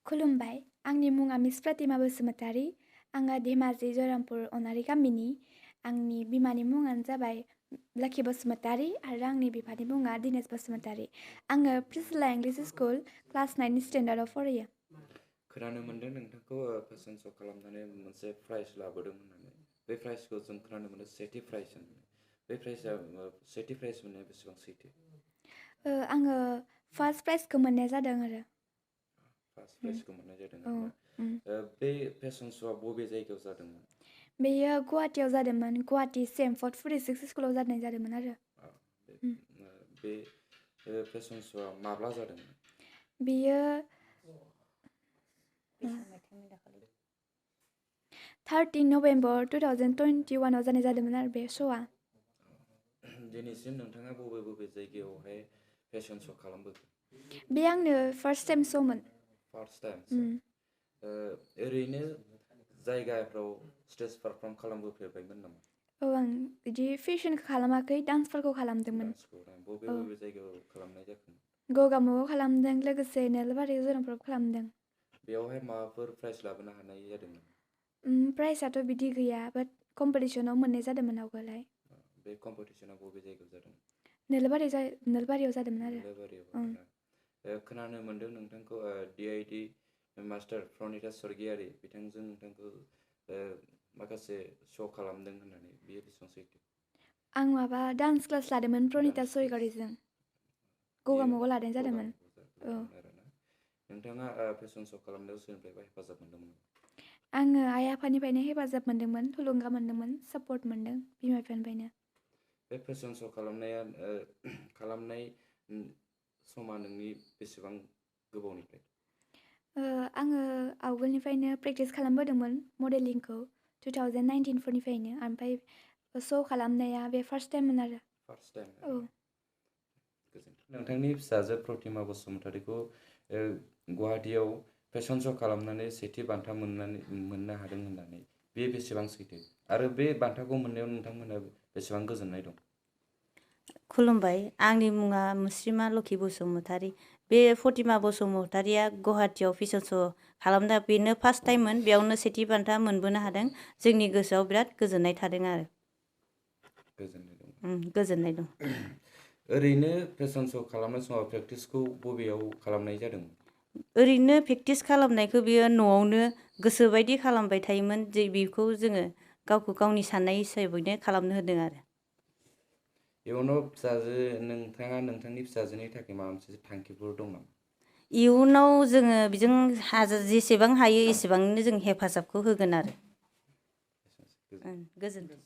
खुलुमबाय आंनि मुङा मिस प्रतिमा बसुमतारी आङो धेमाजि जयरामपुर अनारि गामिनि आंनि बिमानि मुङानो जाबाय लोखि बसुमतारी आरो आंनि बिफानि मुङा दिनेश बसुमतारी आङो प्रिसिला इंलिश स्कुल क्लास 9 स्टेन्डार्डआव फरायो खोनानो मोनदों नोंथांखौ फेशन श' खालामनानै मोनसे प्राइज लाबोदों होननानै बे प्राइजखौ जों खोनानो मोनो सेथि प्राइज होननानै बे प्राइजआ सेथि प्राइज मोननाया बेसेबां सैथो आङो फार्स्ट प्राइजखौ मोननाय जादों आरो फार्स्ट प्राइजखौ मोननाय जादों आरोना बे फेशन श'आ बबे जायगायाव जादोंमोन बेयो गुवाहाटियाव जादोंमोन गुवाहाटि सेम्फर्ड futuristic स्कुलाव जानाय जादोंमोन आरो बे फेशन श'आ माब्ला जादोंमोन बेयो 13 नभेम्बर 2021 आव जानाय जादोंमोन आरो बे श'आ दिनैसिम नोंथाङा बबे बबे जायगायावहाय फेशन श' खालामबोखो बे आंनो फार्स्ट टाइम श'मोन फार्स्ट टाइम ओरैनो जायगाफ्राव स्टेज पारफर्म खालामबोफेरबायमोन नामा आं बिदि फेशनखौ खालामाखै डान्सफोरखौ खालामदोंमोन बबे बबे जायगायाव खालामनाय जाखो गगामुगाव खालामदों लोगोसे नोलबारि जयरामपुराव खालामदों बेयावहाय माबाफोर प्राइज लाबोनो हानाय जादोंमोन प्राइजआथ' बिदि गैया बाट कम्पिटिसनाव मोननाय जादोंमोन आवगोलहाय बे कम्पिटिसना बबे जायगायाव जादों नोलबारियाव जादोंमोन आरो नोलबारियाव खोनानो मोनदों नोंथांखौ DID मास्टार प्रनिता स्वर्गियारि बिथांजों नोंथांखौ माखासे श' खालामदों होननानै बेयो बेसेबां सैथो आं माबा डान्स क्लास लादोंमोन प्रनिता स्वर्गियारिजों गगामुगाव लानाय जादोंमोन नोंथाङा फेशन श' खालामनायाव सोरनिफ्रायबा हेफाजाब मोनदोंमोन आङो आइ आफानिफ्रायनो हेफाजाब मोनदोंमोन थुलुंगा मोनदोंमोन सापर्ट मोनदों बिमा बिफानिफ्रायनो बे फेशन श' खालामनाय समा नोंनि बेसेबां गोबावनिफ्राय आङो आवगोलनिफ्रायनो प्रेक्टिस खालामबोदोंमोन मडेलिंखौ 2019 फोरनिफ्रायनो ओमफ्राय श' खालामनाया बे फार्स्ट टाइममोन आरो फार्स्ट टाइम नोंथांनि फिसाजो प्रतिमा बसुमतारीखौ गुवाहाटियाव फेशन श' खालामनानै सेथि बान्था मोननो हादों होननानै बे बेसेबां सैथो आरो बे बान्थाखौ मोननायाव नोंथांमोनहा बेसेबां गोजोननाय दं खुलुमबाय आंनि मुङा मुस्रिमा लखि बसुमतारी बे प्रतिमा बसुमतारीया गुवाहाटियाव फेशन श' खालामदा बेनो फार्स्ट टाइममोन बेयावनो सेथि बान्था मोनबोनो हादों जोंनि गोसोआव बिराद गोजोननाय थादों आरो गोजोननाय दं ओरैनो फेशन श' खालामनाय समाव प्रेक्टिसखौ बबेयाव खालामनाय जादोंमोन ओरैनो प्रेक्टिस खालामनायखौ बियो न'आवनो गोसोबायदि खालामबाय थायोमोन जे बेखौ जोङो गावखौ गावनि साननाय हिसाबैनो खालामनो होदों आरो इयुनाव नोंथाङा नोंथांनि फिसाजोनि थाखाय माबा मोनसे थांखिफोर दं नामा इयुनाव जोङो बिजों जेसेबां हायो एसेबांनो जों हेफाजाबखौ होगोन आरो गोजोन्थों